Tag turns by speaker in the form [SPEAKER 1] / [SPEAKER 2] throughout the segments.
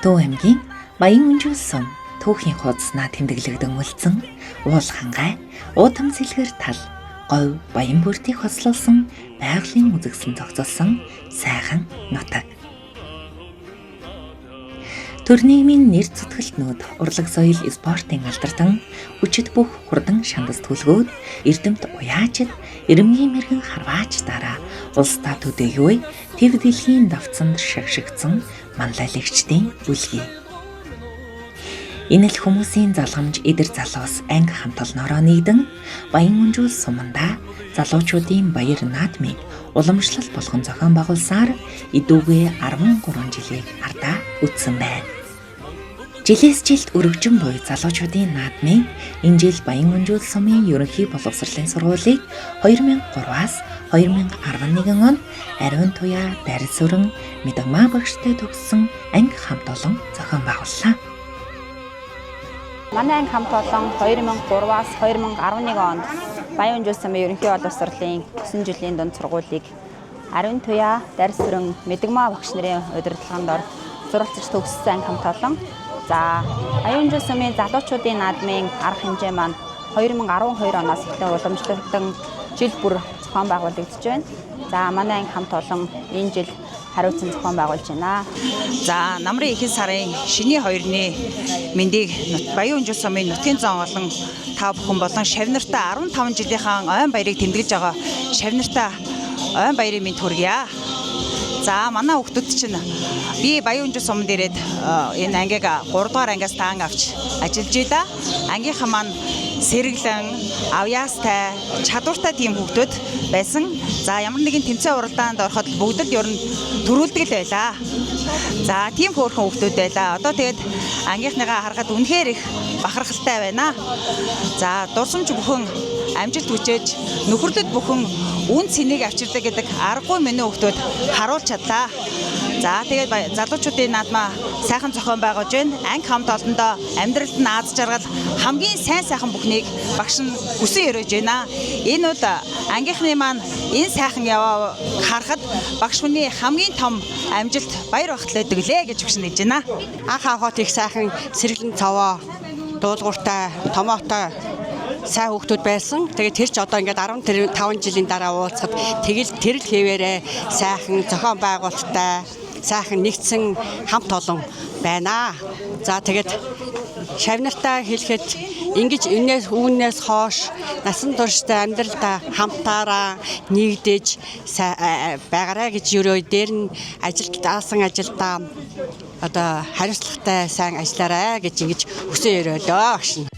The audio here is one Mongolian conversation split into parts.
[SPEAKER 1] Төв аймгийн Баян-Өнжил сум түүхийн хуудаснаа тэмдэглэгдэн үлдсэн уул хангай, уудам сэлгэр тал, говь баян бүртийг хослуулсан байгалийн үзэгсэл зохицолсон сайхан нутаг. Төр нийгмийн нэр зүтгэлтнүүд, урлаг соёл, спортын алдардан хүчит бүх хурдан шандас түлгүүд, эрдэмт уяачид, эрэмгийн мэрэгэн харваач дараа улс та төдийгүй төв дэлхийн давцанд шагшигдсан манлайлагчдын бүлгийг. Энэ л хүмүүсийн залгамж эдэр залуус анги хамт олноороо нэгдэн Баян-Өнжил сумандаа залуучуудын баяр наадмыг уламжлал болгон зохион байгуулсаар идүүгээ 13 жилийг ардаа үтсэн байна. Жилээс жилд өргөжин буй залуучуудын наадмын энэ жил Баян-Өнжил сумын ерөнхий боловсролын сургуулийг 2003-аас 2011 онд Ариун Туяа, Дарилсүрэн, Мэдагмаа багштай төгссөн анги хамт олон зохион байгууллаа.
[SPEAKER 2] Манай анги хамт олон 2003-аас 2011 онд Баян-Өнжил сумын ерөнхий боловсролын 9 жилийн дунд сургуулийг Ариун Туяа, Дарилсүрэн, Мэдагмаа багш нарын удирдлаганд ор суралцж төгссөн анги хамт олон. За, Баян-Өнжил сумын залуучуудын наадмын арга хэмжээ маань 2012 оноос эхлэн уламжлалтан жил бүр зохион байгуулагдаж байна. За, манай анги хамт олон энэ жил хариуцсан зохион байгуулж байна.
[SPEAKER 3] За, намрын ихэнх сарын шинийн хоёрны мэндийг Баян-Өнжил сумын нутгийн зон олон та бүхэн болон шавнартаа 15 жилийнхаа ойн баярыг тэмдэглэж байгаа шавнартаа ойн баярын мэнд хүргье. За, манай хүүхдүүд чинь би Баян-Өнжил суманд ирээд энэ ангийг 3 дугаар ангиас таан авч ажиллаж байлаа. Ангийнхан маань сэргэлэн, авьяастай, чадвартай тийм хүүхдүүд байсан. За, ямар нэгэн тэмцээн уралдаанд ороход бүгд л ер нь төрүүлдэг л байлаа. За, тийм хөөрхөн хүүхдүүд байлаа. Одоо тэгээд ангийнхныгаа харахад үнэхээр их бахархалтай байна. За, дурсамж бүхэн амжилт хүчээж, нөхөрлөд бүхэн үн цэнийг авчирдаг гэдэг аргагүй миний хүүхдүүд харуулж чадлаа. За, тэгээд залуучуудын наадмаа сайхан зохион байгуулж байна. Анги хамт олондоо амьдралд нь аз жаргал хамгийн сайн сайхан бүхнийг багш нь хүсэн өрөөж байна. Энэ бол ангийнхны маань энэ сайхан яваа харахад багш хүний хамгийн том амжилт баяр багтал байдаг лээ гэж багш нь хэлж байна.
[SPEAKER 4] Анх авахт их сайхан сэргэлэн цовоо, дуулууртай, томоотой сайн хүүхдүүд байсан. Тэгээд тэр ч одоо ингээд 15 жилийн дараа уулзахад тэгэл тэр л хэвээрээ сайхан зохион байгуулалттай, сайхан нэгдсэн хамт олон байна. За, тэгээд шавнартаа хэлэхэд ингэж энэс үүнээс хойш насан туршдаа амьдралдаа хамтаараа нэгдэж байгаарай гэж өрөө дээр нь ажилд даасан ажилдаа одоо хариуцлагатай сайн ажиллаарай гэж ингэж хүсэн өрөөлөө багш нь.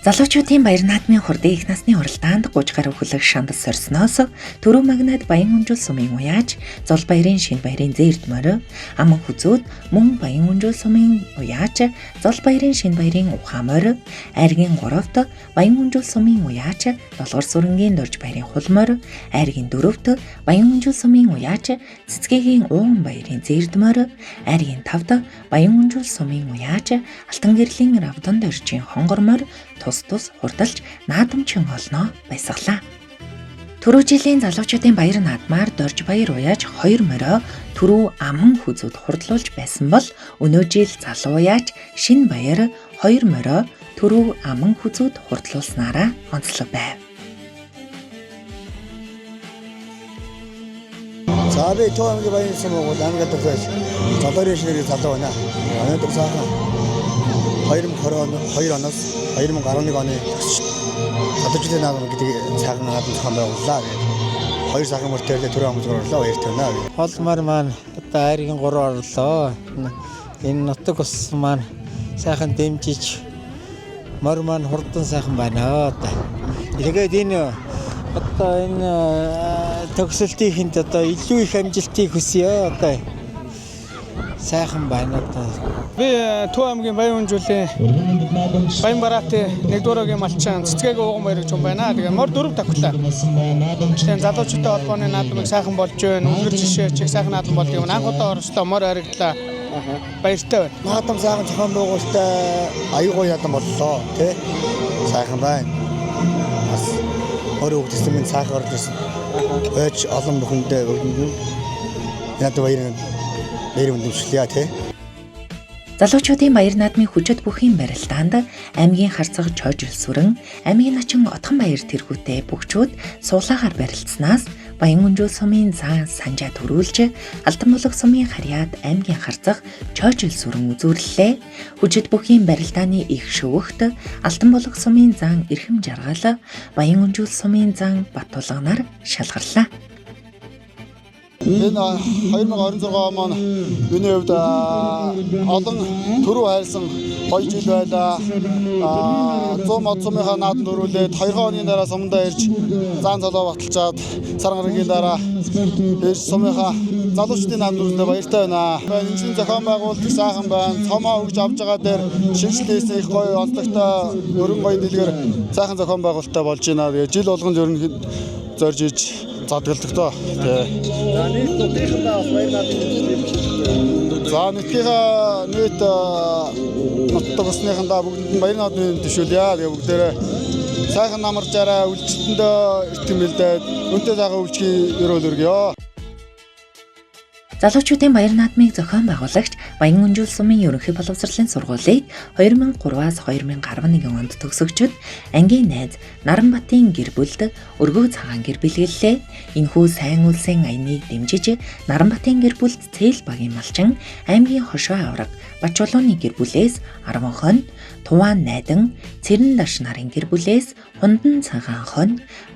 [SPEAKER 1] Залуучуудын баяр наадмын хурдын их насны уралдаанд 30 гаруй хөлөг шандас сорьсноос түрүү магнат Баян-Өнжил сумын уяаж, Зул баярын шинэ баярын зээрд морь, Аман хүзүүд мөн Баян-Өнжил сумын уяаж, Зул баярын шинэ баярын ухаан морь, Айргийн 3-т Баян-Өнжил сумын уяаж, Долгор сүрэнгийн дорж баярын хул морь, Айргийн 4-т Баян-Өнжил сумын уяаж, Цэцгээгийн уун баярын зээрд морь, Айргийн 5-т Баян-Өнжил сумын уяаж, Алтан гэрлийн равдан доржийн хонгор морь тус тус хурдалж наадамчин олноо баясгалаа. Түрүү жилийн залуучуудын баяр наадмаар Дорж баяр уяаж 2 морио түрүү аман хүзүүд хурдлуулж байсан бол өнөө жил залуу уяаж шинэ баяр 2 морио түрүү аман хүзүүд хурдлуулснараа онцлог байв.
[SPEAKER 5] За, би Төв аймгийн Баян сум Монгол аймаг алдартай залуурын шинээр залуу байна. Өнөөдөр сайхан 2022 оноос 2011 оны төгсөж залуучуудын наадам гэдэг сайхан наадам зохион байгууллаа гэдэг. Хоёр сайхан мөртөө түрүү амжир орлоо, баяртай байна.
[SPEAKER 6] Холмар маань одоо айргийн 3 орлоо. Энэ нутаг ус маань сайхан дэмжиж морь маань хурдан сайхан байна одоо. Тэгээд энэ одоо энэ төгсөлтийнхэнд одоо илүү их амжилтыг хүсье одоо. Сайхан байна одоо.
[SPEAKER 7] Би Төв аймгийн Баян-Өнжилийн Баян Бараатын 1-р малчаан Цэцгээгийн ууган баяр гэж юм байна. Тэгээ мор 4 давхлаа. Тэгээ залуучуудын холбооны наадмыг сайхан болж байна. Үлгэр жишээ чих сайхан наадам болдог юм. Анх удаа орслоо, мор харигдлаа. Баяртай байна.
[SPEAKER 5] Наадам сайхан зохион байгуулалттай аюу гоё наадам боллоо тий. Сайхан байна. Бас морь хөгжсөн минь сайхан орж ирсэн. Ойж олон бүхэндээ бүгдэнд нь наадам баяр Баяр мэндэмшлээ тий.
[SPEAKER 1] Залуучуудын баяр наадмын хүчит бүхийн барилдаанд аймгийн харцаг Чойжил сүрэн, аймгийн начин Отхон баяр тэргүүтэй бүгчүүд суулаагаар барилцсанаас Баян-Өнжил сумын зан санжаа төрүүлж, Алтан булаг сумын харьяат аймгийн харцаг Чойжил сүрэн үзүүрлээ. Хүчит бүхийн барилдааны их шөвөгт Алтан булаг сумын зан Эрхэм жаргал, Баян-Өнжил сумын зан Баттулганаар шалгарлаа.
[SPEAKER 8] Энэ 2026 он маань миний хувьд олон төрөв хайрсан гоё жил байлаа. 100 мод сумынхаа наадам төрүүлээд 2 хоногийн дараа сумандаа ирж заан цолоо баталчаад сар гарагийн дараа ирж сумынхаа залуучдын наадам төрүүлсэндээ баяртай байна. Энэ жилийн зохион байгуулалт их сайхан байна. Цомоо өгж авч байгаа дээр шинжил хийсэн их гоё онцлогтой өрөн гоё дэлгэр сайхан зохион байгуулалттай болж байна. Тэгээ жил болгон ер нь зорж иж задгалдаг. Тэ.
[SPEAKER 9] За нийт нутгийнхандаа бас баяр наадмын мэндийг
[SPEAKER 8] За нутгийнхаа нийт нутаг усныхандаа бүгдэнд нь баяр наадмын төвшүүлье. Тэгээ бүгдээрээ сайхан намарчаарай, үйлчлэлтэндээ эртэм мэлдээд үнтэй сайхан үйлчлэгийн өрөөл өргөё.
[SPEAKER 1] Залуучуудын баяр наадмыг зохион байгуулагч Баян-Өнжил сумын ерөнхий боловсролын сургуулийг 2003-аас 2011 онд төгсөгчд ангийн найз Наранбатын гэр бүлд өргөө цагаан гэр бэлгэллээ. Энэхүү сайн үйлсийн аяныг дэмжиж Наранбатын гэр бүлд Цээл багийн малчин аймгийн хошой авраг Бачулууны гэр бүлээс 10 хон, Туваан найдан Цэрэн дарш нарын гэр бүлээс Хундан цагаан хон,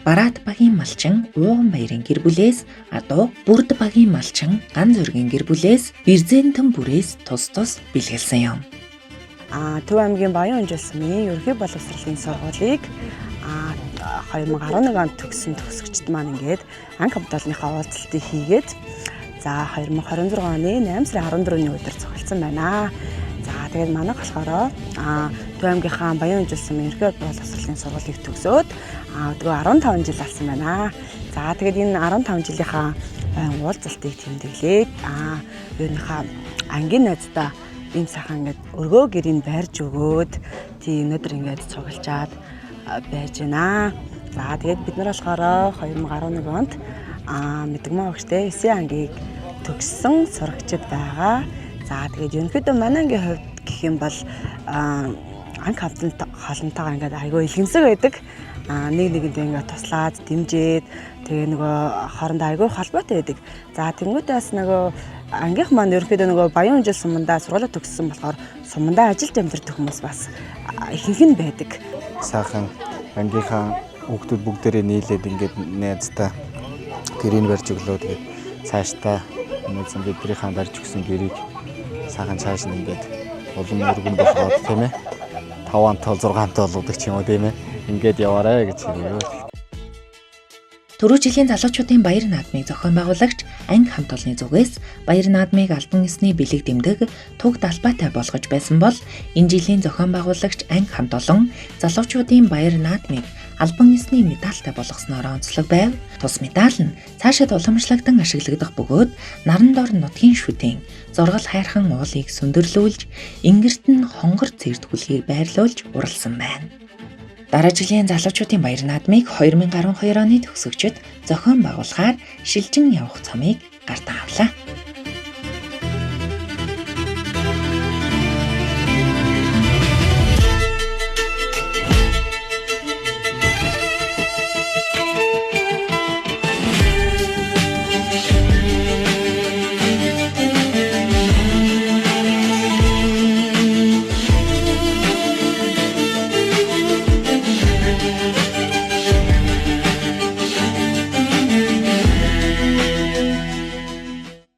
[SPEAKER 1] Бараат багийн малчин Ууган баярын гэр бүлээс Адуу, Бүрд багийн малчин Ган зөргийн гэр бүлээс Бэрзэнтэн бүрээс тус тус бэлгэлсэн юм.
[SPEAKER 10] Төв аймгийн Баян-Өнжил сумын ерөнхий боловсролын сургуулийг 2011 онд төгссөн төгсөгчд маань ингээд анги хамтолныхаа уулзалтыг хийгээд за 2026 оны 8 сарын 14-ний өдөр зохиолсон байна. За тэгээд манайх болохоор Төв аймгийнхаа Баян-Өнжил сумын ерөнхий боловсролын сургуулийг төгсөөд өдгөө 15 жил болсон байна. За тэгээд энэ 15 жилийнхаа уулзалтыг тэмдэглээд юуныхаа ангийн найздаа ийм сайхан ингээд өргөө гэрийг барьж өгөөд тий өнөөдөр ингээд цуглчаад байж байна. За тэгээд бид нар болохоор 2011 онд Мэдгмаа өгчтэй 9 ангийг төгссөн сурагчид байгаа. За тэгээд ерөнхийдөө манай ангийн хувьд гэх юм бол анги холонтойгоо ингээд айгүй илгэмсэг байдаг. Нэг нэгэндээ ингээд туслаад дэмжиж тэгээ нөгөө хоорондоо айгүй холбоотой байдаг. За тэнгуүтээ бас нөгөө ангийнх маань ерөнхийдөө нөгөө Баян-Өнжил сумандаа сургуулаа төгссөн болохоор сумандаа ажиллаж амьдардаг хүмүүс бас ихэнх нь байдаг.
[SPEAKER 11] Сайхан ангийнхаа хүүхдүүд бүгдээрээ нийлээд ингээд найздаа гэрийг барьж өглөө. Тэгээд цаашдаа найз биднийхээ барьж өгсөн гэрийг сайхан цааш нь ингээд улам өргөн болгоод тийм ээ 5 тол 6 тол болгодог ч юм уу тийм ээ ингээд яваарэ гэж хэлье.
[SPEAKER 1] Түрүү жилийн залуучуудын баяр наадмыг зохион байгуулагч анги хамт олонны зүгээс баяр наадмыг албан ёсны бэлэг дэмдэг туг далбайтай болгож байсан бол энэ жилийн зохион байгуулагч анги хамт олон залуучуудын баяр наадмыг албан ёсны медальтай болгосноор онцлог байв. Тус медаль нь цаашид уламжлагдсан ашиглагдах бөгөөд наран дор нутгийн шүтэн зоргол хайрхан уулыг сүндэрлүүлж ингэрт нь хонгор цэрд хүлгийг байрлуулж уралсан байна. Дараа жилийн залуучуудын баяр наадмыг 2012 оны төгсөгчд зохион байгуулахаар шилжин явах цомыг гартан авлаа.